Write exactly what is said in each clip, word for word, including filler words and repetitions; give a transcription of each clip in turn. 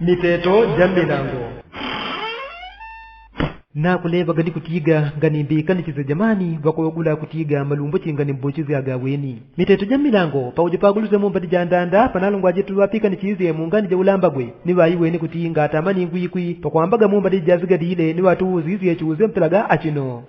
Miteto ja mmilango. Nakuleŵaga ni kutiga ngani mbikanichize jamani ŵakuŵagula kutiga malumbo chingani mbuchize agaweni. Miteto ja mmilango paujo paguluze mumbadi ja ndanda panalungwa jetu ŵapikanichize mungani ja ulambagwe ni ŵaiweni kuti ngatamani ngwikwi pakwambaga mumbadi jazigadile ni ŵatuuzizye chiuze mpelaga achino.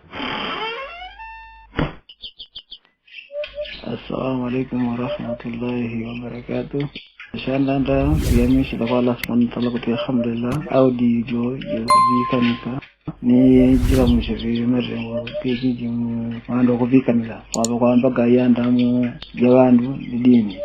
Assalamu alaikum warahmatullahi wabarakatu. Shandanda kuyamisila kwa allah subhanahu wataala kuti alhamdulillah. Au dijo jokuvikanika ni jilamushe vimarengo pikiji mwando kuvikanila kwamba kwamba gayandamu jawandu ni dini.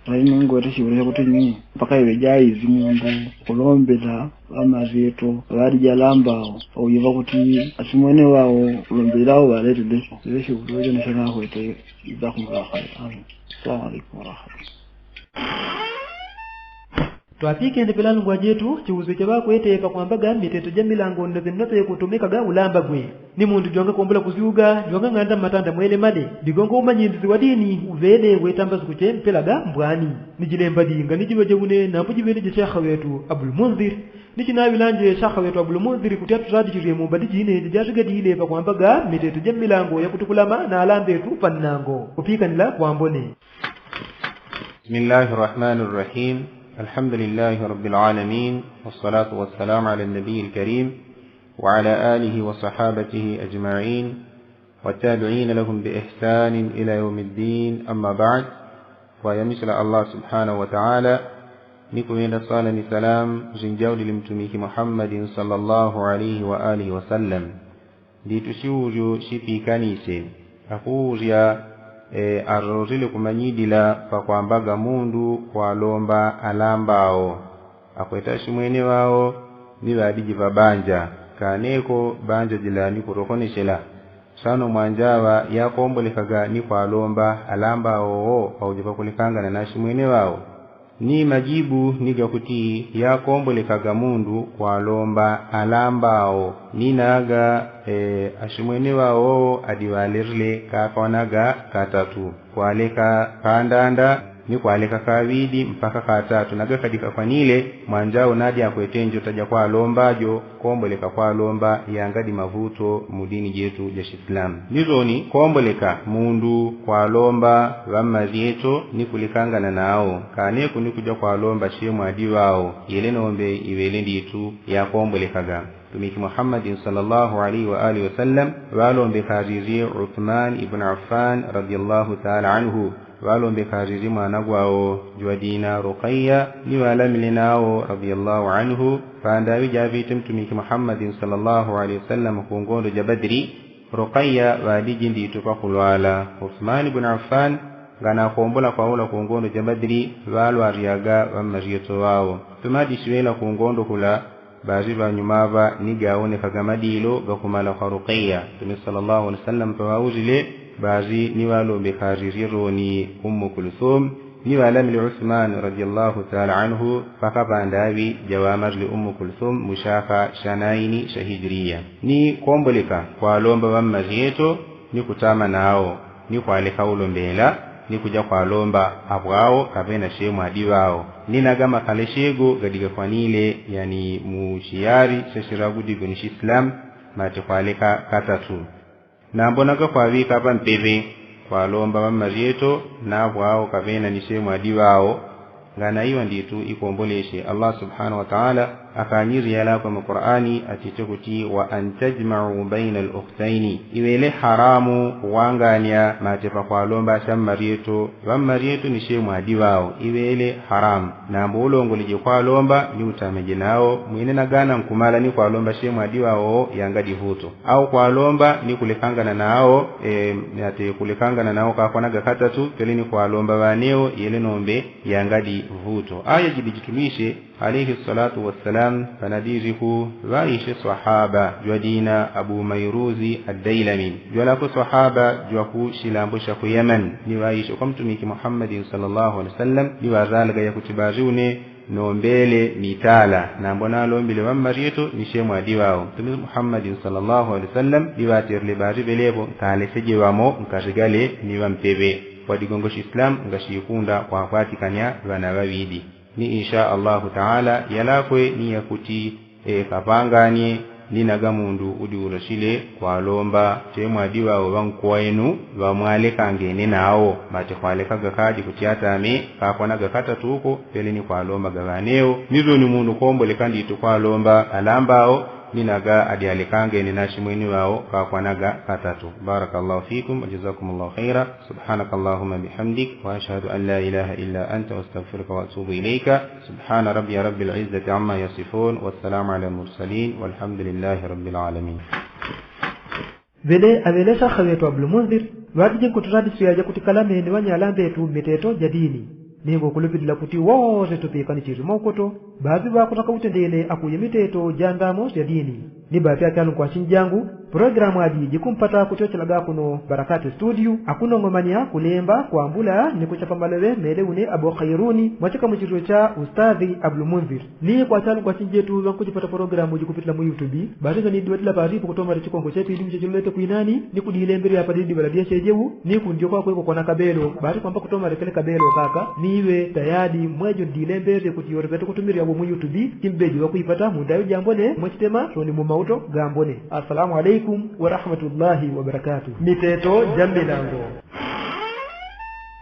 Rai ningwete shiwelesha kuti ni mpaka iwe jaizi mundu kulombela ŵamazi eto ŵalija lambao paujiŵa kuti asimwene ŵao kulombela ŵao ŵaletele. Iŵe shiwelesha nishanakwete. Jazakumullahu khairan. Amin. Assalamu alaikum warahmatullahi. Twapikene pela lungwa jetu chiuze chaŵakwete pakwambaga miteto ja milango ndoze ndoze kutumikaga ulambagwe. Ni mundu jwangakombola kuzyuga jwangang'anda mmatanda mwele male. Digongo umanyindizi wa dini uŵele wetamba sukuche mpelaga mbwani. Ni jilemba dinga ni jiŵa jaune nambu jiŵele ja shekha wetu abulmunziri. Ni chinaŵilanje shekha wetu abulmunziri kuti atutadishirye mumbadi jine jajasigadile pakwambaga miteto ja mmilango yakuti kulama na alambetu pannango kupikanila kwambone. بسم الله الرحمن الرحيم. الحمد لله رب العالمين، والصلاة والسلام على النبي الكريم، وعلى آله وصحابته أجمعين، والتابعين لهم بإحسان إلى يوم الدين. أما بعد، kwayamisila allah subhanahu wataala ni kuŵenda swala ni salamu zinjaulile mtumiki muhammadin sala llahu alaihi wa alihi wasallam. Nditu shiuryo shipikanise akuurya. Arorele kumanyidila pakwambaga mundu kwalomba alambao akweta ashimwene ŵao ni ŵadiji ŵabanja. Kaneko banja jila ni kurokonechela. Sano mwanjaŵa yakombolekaga ni kwalomba alambao wo paujo pakulekangana na ashimwene ŵao. Ni majibu ni gakuti yakombolekaga mundu kwalomba alambao ni naga ashimwene ŵao adiŵalerile kakanaga katatu kwaleka kandanda ni kwaleka kaŵidi mpaka katatu naga kadikakwanile. Mwanjao nadi akwete njota jakwalomba jo komboleka kwalomba yangadi mavuto mu dini jetu ja shisilamu. Ni zoni komboleka mundu kwalomba ŵammazi eto ni kulekangana nao. Kaneku ni kuja kwalomba shemwadi ŵao yele nombe iŵele nditu yakombolekaga. Mtumiki muhammadin sala llahu alaihi wa alihi wasallam ŵalombekarirye uthman ibnu affan radiallahu taala anhu. Ŵalombekarirye mwana gwawo jwa dina rukaiya ni ŵalamile nawo radiallahu anhu. Pandaŵi jaŵite mtumiki muhammadin sala llahu alaihi wasallam ku ngondo ja badri rukaiya ŵadiji nditu pakulwala. Uthman ibnu affan nganakombola kwaula ku ngondo ja badri ŵalwaryaga ŵammaryeto ŵawo. Tumadishiŵela ku ngondo kula. Ŵazi ŵanyuma ŵa ni gaonekaga madilo gakumala kwa rukeya. Mtume sala llahu alihi wasallam paŵauzile ŵazi ni ŵalombekarirye roni ummu kulthum ni ŵalamile usmani radiallahu taala anhu. Ŵakapanda ŵi jaŵamarile ummu kulthum mu shaka sha naini sha hijiriya. Ni komboleka kwalomba ŵammazi eto ni kutama nawo ni kwaleka ulombela ni kuja kwalomba apo awo kaŵena shemwadi ŵawo. Ni naga makaleshego gadigakwanile yani mu shiyari shashiragudigo ni shisilamu. Mate kwaleka katatu nambo naga kwaŵika ŵampeŵe kwalomba ŵammaryeto napo awo kaŵena ni shemwadi ŵawo. Nganaiwa nditu ikomboleshe allah subhanahu wataala akanyiriyalakwe mu qurani atite kuti wa an tajmau baina aluktaini. Iŵele haramu kuwanganya mate pakwalomba shammaryeto ŵammaryeto ni shemwadi ŵawo iŵele haramu. Nambo ulongoleje kwalomba ni utameje nawo mwine nagana nkumala ni kwalomba shemwadi ŵawo yangadi vuto au kwalomba ni kulekangana nawo. Mate kulekangana nawo kakwanaga katatu pele ni kwalomba ŵanewo yele nombe yangadi vuto aya jidi jitulwishe. Alaihi swalatu wassalam panadiriku ŵaishe swahaba jwa dina abu mairuzi addailami jwalakwe swahaba jwaku shilambo shaku yaman ni ŵaishe kwa mtumiki muhammadin sala llahu alihi wasallam ni ŵazalaga yakuti ŵazi une nombele mitala nambo nalombile ŵammaryeto ni shemwadi ŵawo. Mtumiki muhammadin sala llahu alihi wasallam ni ŵaterile ŵazi ŵelepo nkaleseje ŵamo nkarigale ni ŵampeŵe. Wadigongo shisilamu ngashikunda kwakwatikanya ŵana ŵaŵidi. Ni insha allahu taala yalakwe ni yakuti kapanganye ni naga mundu udi ulosile kwalomba temwadi ŵawo ŵankuwa inu ŵamwalekangene nawo. Mate kwalekaga kadi kuti atame kakwanaga katatu uko pele ni kwalomba gaŵanewo ni zoni mundu komboleka nditu kwalomba alambawo ni naga adi alekangene nashimweni ŵawo kakwanaga katatu. Barakallahu fikum wajazakumullahu khaira. Subhanaka allahumma bihamdik wa ashhadu an la ilaha illa anta wastaghfiruka wa atubu ilaika. Subhana rabbiya rabbil izzati amma yasifun wassalamu ala almursalin walhamdulillahi rabbil alamin. Ŵele aŵelesha khaŵetu abdulmunzir ŵatije nkutu radisiya jakuti kalameni ŵanyalambetu mmiteto jadini. Ningo kulupilila kuti wose tupikanichiri maukoto ŵaŵi ŵakutaka utendele akuye miteto jandamo jadini. Ni ŵaŵi achalunkwashinji jangu pulogalamu aji jikumpata kutyochelaga kuno barakati studio akunong'omanya kulemba kwambula ni kuchapa maloŵe mele une abo khairuni mwachikamuchililo cha ustadhi abdulmunzir. Ni kwa chalu kwa chinjetu ŵankuchipata pologilamu jikupitila mu yutubi. Basi nganidiŵatila paripo kutomale chikongo chetu idimu chechilulete kwinani ni kudilemberela padidiŵala dyechejewu ni kundyo kwakwe kukona kabelo basi kwamba kutomale kele kabelo kaka ni iŵe tayadi mwejo ndilemberele kuti yoreŵete kutumirila wo mu yutubi. Chimbeji ŵakwipata mundayo jambone mwachitema soni mumauto gambone. Assalamu alaikum warahmatullahi wabarakatu. Miteto jambilango.